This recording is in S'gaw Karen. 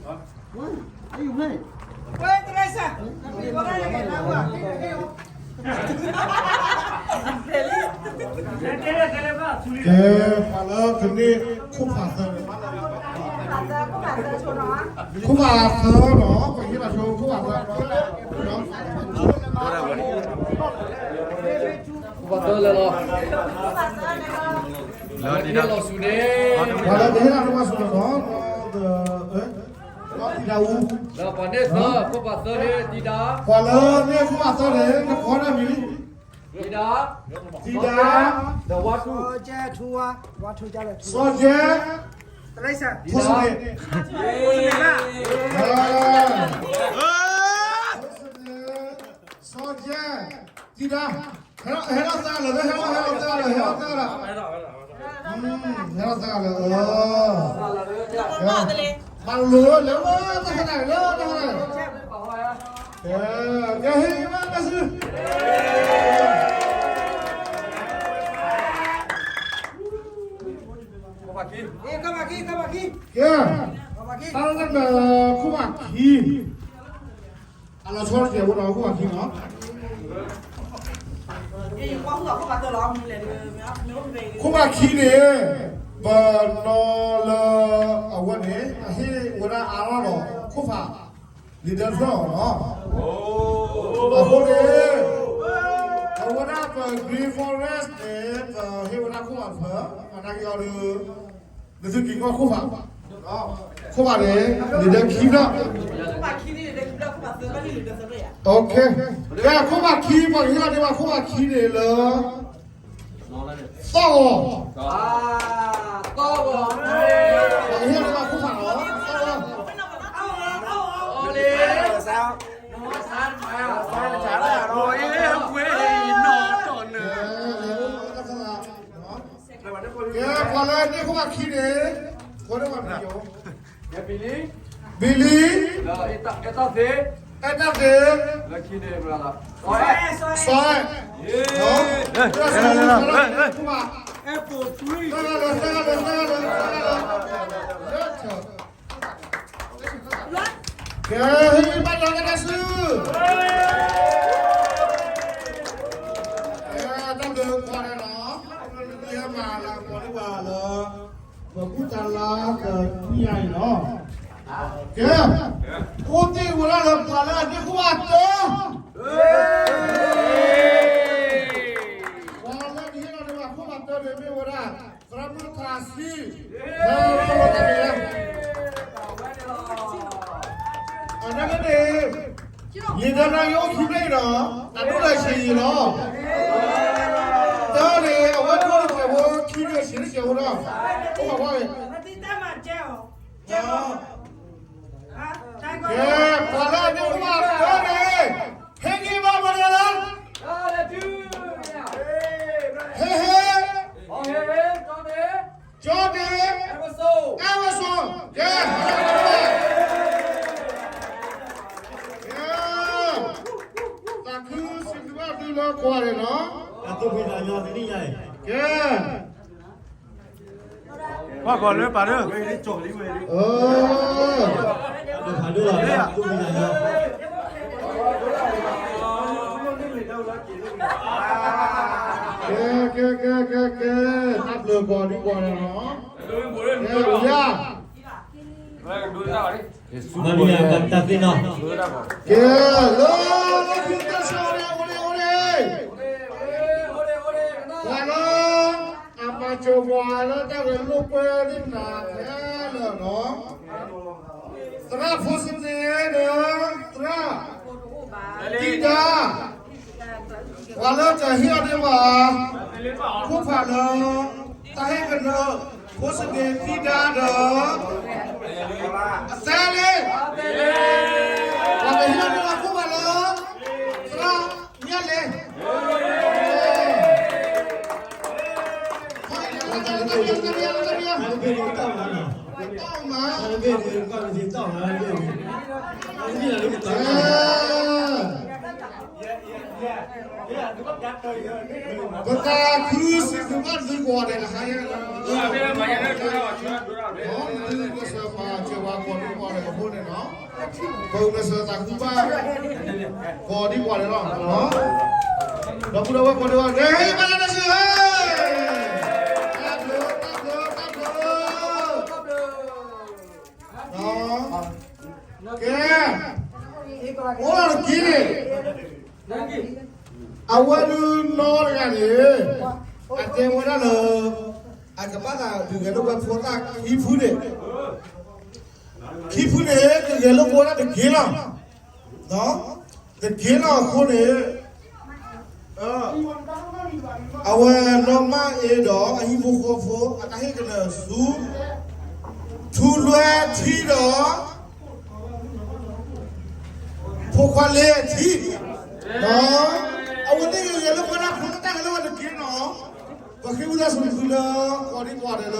What? What you play? ကဲ ပှၤလၢကန့ၢ်ခိၣ်ဖးသၢန့ၣ် ခိၣ်ဖးသၢနီၤ ပဟ့ၣ်လီၤဆိခိၣ်ဖးသၢ ခိၣ်ဖးသၢလဲၤလီၤ လၢတံၤဒါလီၤဆူန့ၣ် ပှၤလၢကဟ့ၣ်လီၤဆိန့ၣ်နီၤ တံၤဒါအူ လၢပှၤန့ၢ်သၢ ခိၣ်ဖးသၢန့ၣ် တံၤဒါ ပှၤလၢန့ၢ်ခိၣ်ဖးသၢန့ၣ် နကိးတၢ်မံၤ တံၤဒါ တံၤဒါ ဒီးဝါထူ စီၤကဲ ထူဝါ ဝါထူ စီၤကဲ တရံစၢ် ဖိစ့ၣ်န့ၣ် စီၤကဲ တံၤဒါ ဟဲလီၤသၢလၢာ် ဟဲလီၤ ဟဲလီၤသၢလၢာ် ဟဲလီၤသၢလၢာ် ဟဲလီၤသၢလၢာ် ဘၣ်လိၤလၢဝဲတၢ်ခါန့ၣ်လၢတၢ်ခါန့ၣ် ကဲ ဟ့ၣ်ဂံၢ်ဘါတၢ်စု ကဲ တၢ်လၢခိၣ်ဖးခံ အလီၤဆီတစဲးဖိဒီးခိၣ်ဖးခံနီၤ ခိၣ်ဖးခံန့ၣ် ပနီၤလၢအဝဲန့ၣ် အဟ့ၣ်ဝဲဒၣ်အါထီၣ်ဒီးခိၣ်ဖး လံာ်ဒၢဖျၢၣ်အီၤနီၤ အဃိန့ၣ် အဝဲဒၣ်ပ Green Forest န့ၣ် ပဟ့ၣ်ဝဲဒၣ်ခိၣ်ဖးတဖျၢၣ် မၤတၢ်က့ၤအီၤဒီး နသုက့ၤကွၢ်ခိၣ်ဖး ခိၣ်ဖးန့ၣ် လံာ်ဒၢခံဖျၢၣ် ကဲ ခိၣ်ဖးခံ ပှၤကဟ့ၣ်လီၤန့ၢ်ဘၣ်ခိၣ်ဖးခံန့ၣ်လၢ သီၣ်ဂီၤ သီၣ်ဂီၤ ပှၤကဟ့ၣ်လီၤန့ၢ်ဘၣ်ခိၣ်ဖးနီၤ သီၣ်ဂီၤ ကဲ ပှၤလၢန့ၢ်ခိၣ်ဖးခံန့ၣ် ကိးန့ၢ်ဘၣ် ဘံလံ ဘံလံ အဲၣ်တၢ်သ့ အဲၣ်တၢ်သ့ စီၤအဲၣ် စီၤအဲၣ် ကဲ ဟ့ၣ်ဂံၢ်ဘါလီၤကဒါဆူ ကဲ တၢ်ဘျုးကိးဂၤဒဲးနီၤ လၢမၤလၤကပီၤန့ၢ်ပှၤလၢ ပကူၣ်တၢ်လၢကနံၣ်ညါအံၤနီၤ ကဲ အိၣ်တ့ၢ်ဝဲဒၣ်လၢပှၤလၢအန့ၢ်ခိၣ်ဖးတၢ ပှၤလၢကဟ့ၣ်လီၤန့ၢ်ဘၣ်ခိၣ်ဖးတၢန့ၣ်မ့ၢ်ဝဲဒၣ် သရၣ်မုၣ်ထးဆံ ဖဲလီၤတၢ်မံၤလၢ အနာ်က့န့ၣ် ယံာ်ဒီးနၤယအိၣ်ခံဘျဲၣ်အံၤဒီး အဒိၣ်လၢဆံးယံာ်လီၤ. တၢ်န့ၣ် အဝဲဒိၣ်တစဲးဖိခံဘျဲၣ်ဆံးတစဲးဖိဒီး အိၣ်ဘၣ်ဝဲ ကဲ ပှၤလၢအန့ၢ်ခိၣ်ဖးတၢန့ၣ် ဟ့ၣ်ဂံၢ်ဘါပှၤတဂၤလၢ ဟ့ၣ်ဟ့ၣ် ကၠီဒ့ အဲၣ်ဝဲစိ ကဲ ကဲ သးခုစံးဘျုးဘၣ်သုလၢကိးဂၤဒဲးနီၤ အသိၣ်ဖှံသးညီတနံၣ်ညါအံၤ ကဲ ကွၢ်ကီၤလၢပာ်လၢ အၢ ဖးဒိၣ်လီၤ သိၣ်ဖှံသးညီ ကဲ ကဲ ကဲ ကဲ ကဲ တၢ်ဘျုးကိးဒံကိးဂၤဒဲးနီၤ ကဲ ဝံၤယါ မၤနံၤယၤပတၢ်သ့ၣ်နီၤ ကဲ လၢလၢခံကတၢၢ်ဆၢန့ၣ် အိၣ်ဒ့ၣ်အိၣ်ဒ့ၣ် ပှၤလၢ အမၤစၢၤပှၤလၢတၢ်ဂဲၤလိာ်ကွဲသ့ၣ်တဖၣ်ခဲလၢာ်နီၤ သရၣ်ဖိစ့ၣ်န့ၣ်ဒီး သရၣ် တံၤဒါ ပှၤလၢတဟ့ၣ်အီၤဒံးဘၣ် ခိၣ်ဖးလၢ တၢ်ဟ့ၣ်ကနၢ ဖိစ့ၣ်န့ၣ် တံၤဒါဒီး အသဲလ့ ပှၤတဟ့ၣ်အီၤဒံးဘၣ်ခိၣ်ဖးလၢ သရၣ် ညါလဲၣ် တၢ်မၤ ပသးခုစံးဘျုးဘၣ်သုကိးဂၤဒဲးတဟါညါ သုကစၢ်မၤစၢၤပှၤကိးဒံကိးဂၤဒဲးအဃိန့ၣ် ပှၤမၤစၢၤသးဃုဘၣ် ကိးဒံကိးဒဲးလီၤ. ဒီပုၢ်ဒီဝဲၢ်ကိးဒံကိးဒဲး ဟဲဘၣ်လၢနစုဧၢ, တၢ်ဘျုးတၢ်ဘျုးတၢ်ဘျုး, ကဲ, အိၣ်လီၤတက့ၢ်န့ၣ်, အဝဲဒုးနီတဂၤန့ၣ် အတဲဝဲဒၣ်လၢ အကဘၣ်သးဒုးဂဲၤလိာ်ကွဲဖိသၣ်ခံဖုန့ၣ်, ခံဖုန့ၣ် ကဂဲၤလိာ်ကွဲဝဲဒၣ်တက့ၢ်လီၤ. တက့ၢ်လီၤအဃိန့ၣ် အဝဲနီၢ်မၢ်အ့ဒီးအဟံၣ်ဖိဃီဖိ အတၢ်ဟ့ၣ်ကနၢၤဆူ ထူလွဲထံဒီး ဖိခွါလ့အထံ, အဝဲသ့ၣ်ဂဲၤလိာ်ကွဲဒၣ်ဖိသၣ်ဂဲၤလိာ်ကွဲတက့ၢ်လီၤ. ပဃ့ဝံသးစူၤသုလၢ ကိးဒံကိးဒဲးလၢ